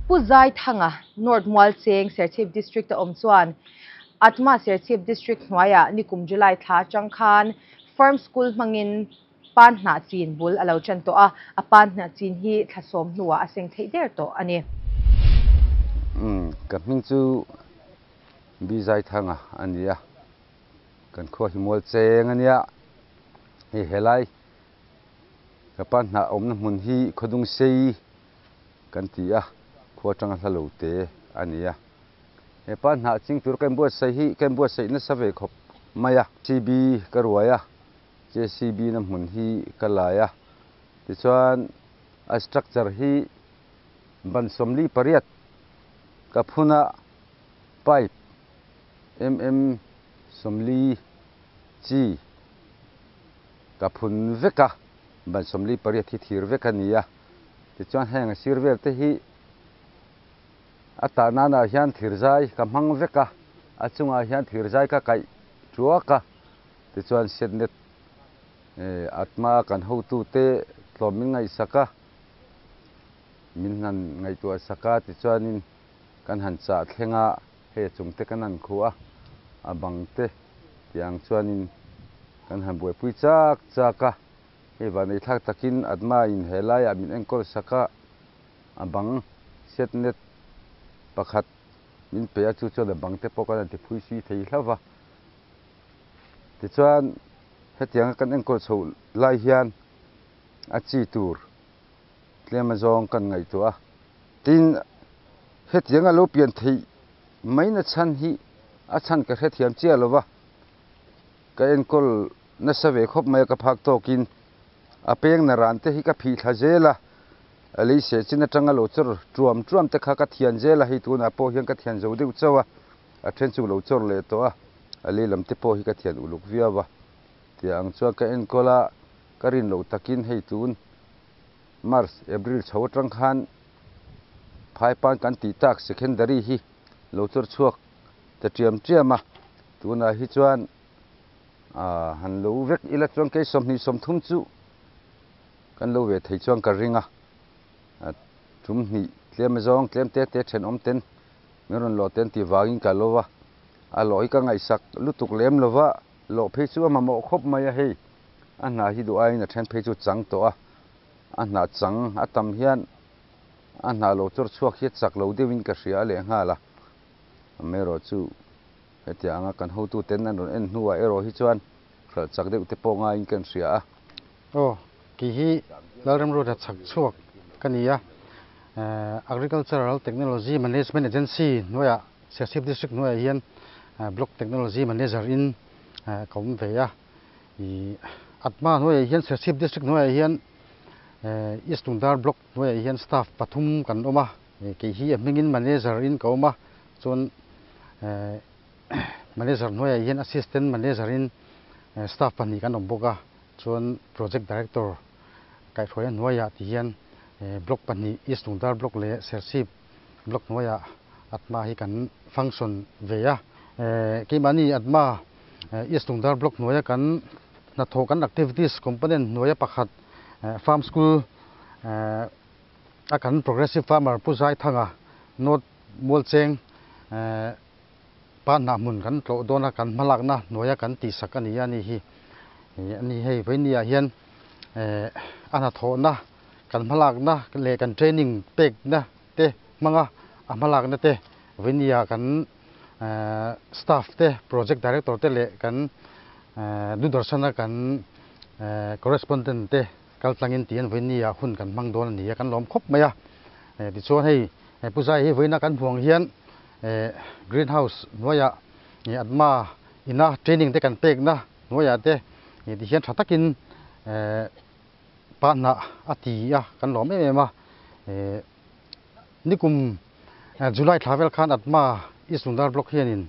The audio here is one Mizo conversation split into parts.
Pu Zaithanga, North Mualcheng, Serchhip District a awm chuan Atma Serchhip District hnuaiah nikum July thla atang khan Farm School hmangin pan hnah chin bul a lo tan tawh a, a pan hnah chin hi thla sawm hnuah a seng theih der tawh a ni. Umm ka hming chu Bi Zaithanga a ni a, kan khua hi Mualcheng a nia, hei helai ka pan hnah awmna hmun hi Khawdung sei kan ti a, khua atanga hla lo te a ni a. He pa hnah ching tur ka inbuatsaih hi ka inbuatsaih nasa ve khawp mai a. CB ka ruai a, JCB na hmun hi ka lai a, tichuan a structure hi ban 48 ka phun a, pipe mm 40 chi ka phun vek a, ban 48 hi thir vek a ni a, tichuan heng a sir vel te hi A tah nanah hian thirzai ka hmang vek a, a chungah hian thirzai ka kaih tuak a, tichuan Setnet Atma kan hotute tlawm min ngaihsak a, min han ngaihtuah sak a, tichuanin kan han chah thleng a, hei a chungte kan han khuh a, a bang te tih ang chuanin kan han buaipui chak chak a, hei vanneithlak takin Atma in he laiah min enkawl sak a, A bang set net pakhat min pe a, chu chuan a bang te pawh kan han ti phui sui thei hlauh va. Tichuan hetianga kan enkawl chhoh lai hian a chi tur tlem azawng kan ngaihtuah a. Tin, hetianga lo pian theih mai na chhan hi a chhan ka hrethiam chiah lo va, ka enkawl nasa ve khawp mai a ka phak tawkin a peng na ran te hi ka phih thla zel a. A lei seh chin atanga lo chawr tuam tuam te kha ka thian zel a, hei tunah pawh hian ka thian zo deuh chauh a, a then chu lo chawr leh tawh a, a lei lam te pawh hi ka thian uluk viau a, tiah ang chuan ka enkawl a, ka rin loh takin hei tun March, April chho atang khan phaipan kan tih tak secondary hi lo chawr chhuak ta tiam tiam a, tunah hi chuan han lo vek ila chuan kei 20 30 chu Kan lo ve thei chuan ka ring a, tum hnih tlem azawng tlem te te thenawm ten min rawn lawh ten tih vangin ka lo va, a lawh hi ka ngaihsak lutuk lem lo va, lawh phei chu a mamawh khawp mai a hei, a hna hi duh aiin a then phei chu chang tawh a, a hna chang a tam hian a hna lo chawr chhuak hi a chak lo deuhin ka hria a lehnghal a, amaherawh chu hetiang anga kan hotu ten an rawn en hnuah erawh hi chuan hralh chak deuh te pawh ngaiin kan hria a. Aw, kei hi Lalremruata chhak chhuak ka ni a, Agricultural Technology Management Agency hnuaiah Serchhip District hnuaiah hian Block Technology Manager in ka awm ve a. Ih Atma hnuaiah hian Serchhip District hnuaiah hian East Lungdar Block hnuaiah hian staff pathum kan awm a, kei hi a hmingin Manager in ka awm a, chuan Manager hnuaiah hian Assistant Manager in staff pahnih kan awm bawk a. Chuan Project Director kaihhruaina hnuaiah ti hian Block pahnih East Lungdar Block leh Serchhip Block hnuaiah Atma hi kan function ve a. Keimahni Atma East Lungdar Block hnuaia kan hnathawh kan activities component hnuaia pakhat Farm School a kan Progressive Farmer Pu Zaithanga North Mualcheng Pa hnah hmun kan tlawh dawn a, kan hmalakna hnuaia kan tihsak a ni a ni hi. A ni hei vawinia hian a hnathawhna kan hmalakna leh kan training pekna te hmanga a hmalakna te vawinia kan staff te project director te leh kan Doordarshan-a kan correspondent te kaltlangin tiin vawinia hun kan hmang dawn a ni a, kan lawm khawp mai a. Tichuan hei Pu Zai hi vawiina kan hmuang hian Green house hnuaiah Atma ina training te kan pekna hnuaiah te ti hian tha takin pa hnah a ti a kan lawm em em a. Nikum July thla vel khan Atma East Lungdar Block hianin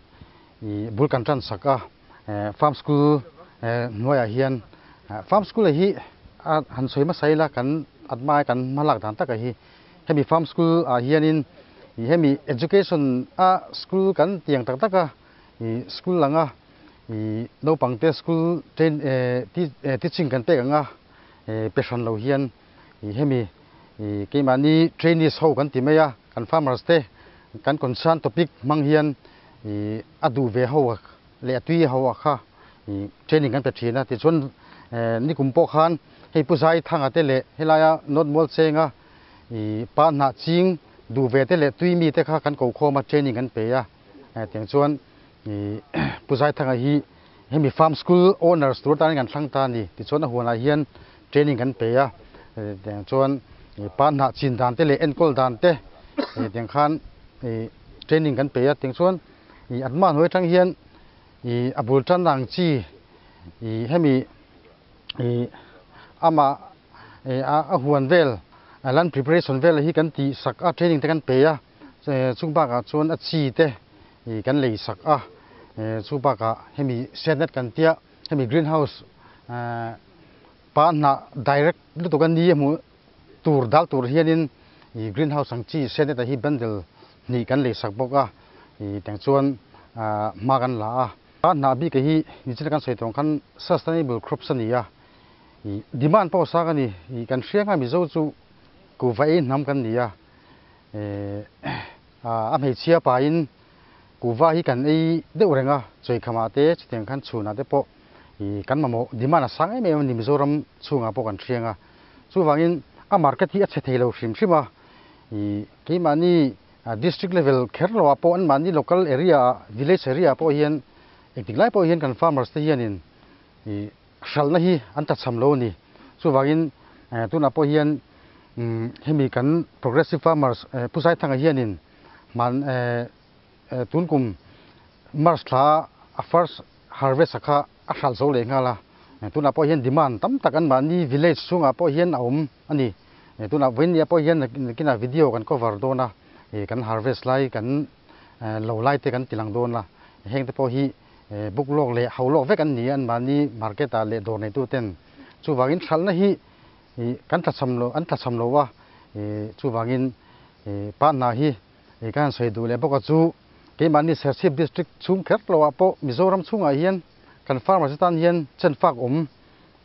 bul kan tan sak a, Farm School hnuaiah hian Farm School hi a han sawi hmasa ila kan Atma kan hmalak dan takah hi Hemi farm school ah hianin ih hemi education a school kan tiang tak tak a ih school anga ih naupang te school train eh teaching kan pek anga eh pe hran lo hian ih hemi ih keimahni trainees ho kan ti mai a. Kan farmers te kan concern topic hmang hian ih a duh ve ho leh a tui ho ah kha ih training kan pe thin a. Tichuan nikum pawh khan hei Pu Zaithanga te leh helaia North Mualchenga ih pa hnah ching duh ve te leh tui mi te kha kan ko khawm a training kan pe a. Tiang chuan ih Pu Zaithanga hi hemi farm school owners tur atan kan thlang ta a ni. Tichuan a huanah hian training kan pe a, tiang chuan pa hnah chin dan te leh enkawl dan te tiang khan training kan pe a. Tiang chuan an mahni atang hian a bul tan ang chi hemi amah a huan vel land preparation vel hi kan tih sak a, training te kan pe a, chung bakah chuan a chi te kan lei sak a, chu bakah hemi senet kan tia hemi greenhouse pa hnah direct lutuk a ni a hmuh tur dal tur hianin ih greenhouse ang chi senet ah hi bundle hnih kan lei sak bawk a ih tiang chuan ah hma kan la a. Pa hnah bik hi nichina kan sawi tawng khan sustainable crops a ni a ih demand pawh sang a ni ih kan hria nga Mizo chu kuhva ei hnam kan ni a eh a hmeichhia pain Kuhva hi kan ei deuh reng a, chawikhamah te chutiang khan chhunah te pawh ih kan mamawh demand a sang em em a ni Mizoram chhungah pawh kan hriang a. Chuvangin a market hi a chhe thei lo hrim hrim a, ih keimahni district level kher loah pawh anmahni local area ah village area ah pawh hian engtik lai pawh hian kan farmers te hianin ih hralhna hi an tlachham lo a ni. Chuvangin tunah pawh hian hemi kan progressive farmers Pu Zaithanga hianin hman tun kum March thla a first harvest a kha a hralh zo leh nghal a, tunah pawh hian demand tam tak an mahni village chhungah pawh hian a awm a ni. Tunah vawiinniah pawh hian nakinah video kan cover dawn a, kan harvest lai kan lo lai te kan tilang dawn a, heng te pawh hi book lawk leh hau lawk vek an ni a an mahni market ah leh dawr neitu ten. Chuvangin hralhna hi kan tlachham lo an tlachham lo a, chuvangin pa hna hi Kan han sawi duh leh bawk a chu keimahni Serchhip District chhung kher lo ah pawh Mizoram chhungah hian kan farmers te tan hian chen fak awm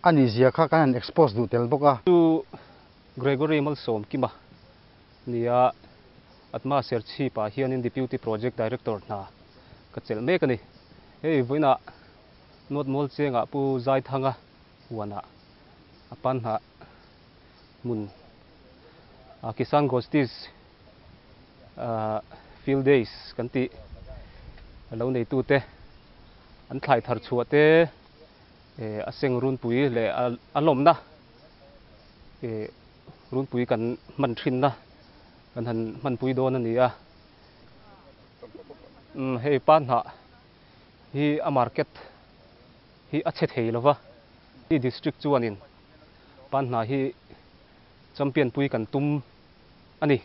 a nih zia kha kan han expose duh tel bawk a. Chu Gregory Malsawm Kima nia Atma Serchhip ah hianin Deputy Project Director hna ka chelh mek a ni. Hei vawiinah North Mualchengah Pu Zaithanga huanah a pan hnah hmun Kisan Gostis Field Days kan tih a lo neitute an thlai thar chhuah te a seng runpui leh a lawmna runpui kan hman thinna kan han hmanpui dawn a ni a. Hei pa hnah hi a market hi a chhe thei lova, district chuanin pan hnah hi champion pui kan tum a ni.